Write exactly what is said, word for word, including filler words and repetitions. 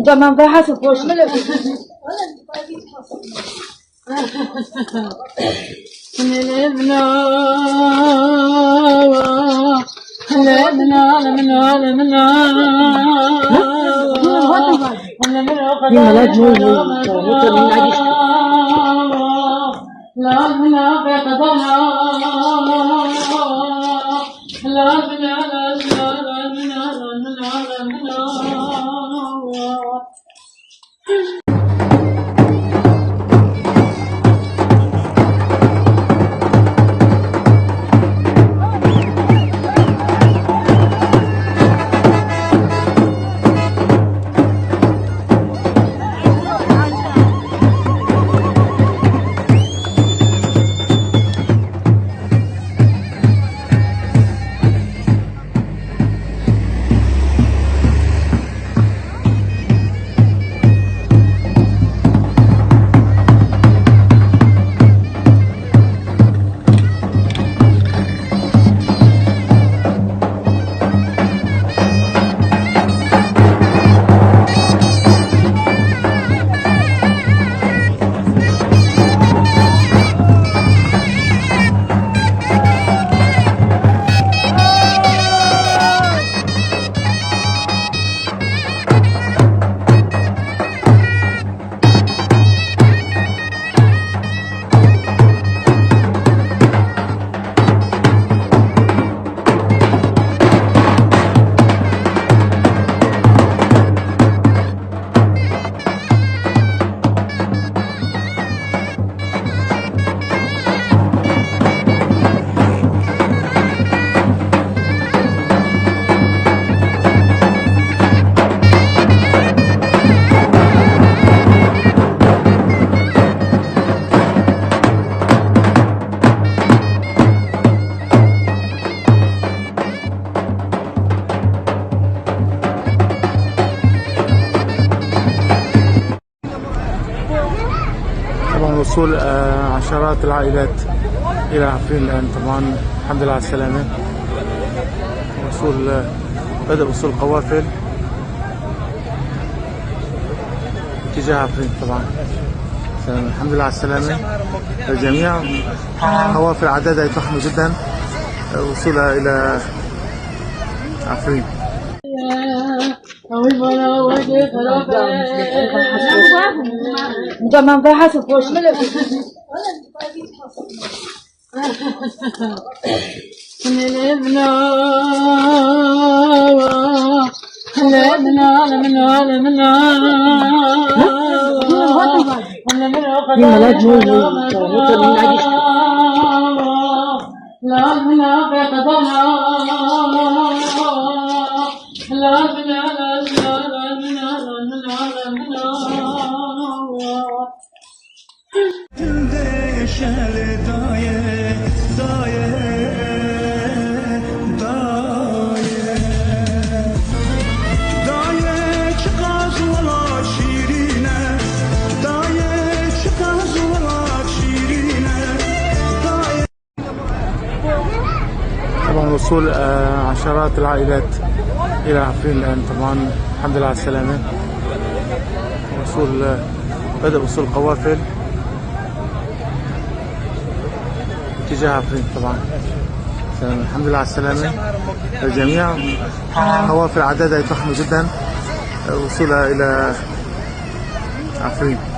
Tamam, ben hazır, boş. طبعًا وصول، آه، عشرات العائلات إلى عفرين الآن. طبعًا الحمد لله على السلامة. وصول، آه، بدأ وصول قوافل اتجاه عفرين طبعًا. سلام، الحمد لله على السلامة للجميع. قوافل عددها ضخمة جدًا، آه، وصولها إلى عفرين. Tamam, ben hazır, boş. طبعًا وصول، آه، عشرات العائلات إلى عفرين الآن. طبعًا الحمد لله على السلامة. وصول، آه، بدأ وصول قوافل اتجاه عفرين طبعًا. سلام، الحمد لله على السلامة للجميع. قوافل عددها ضخمة جدًا، آه، وصولها إلى عفرين.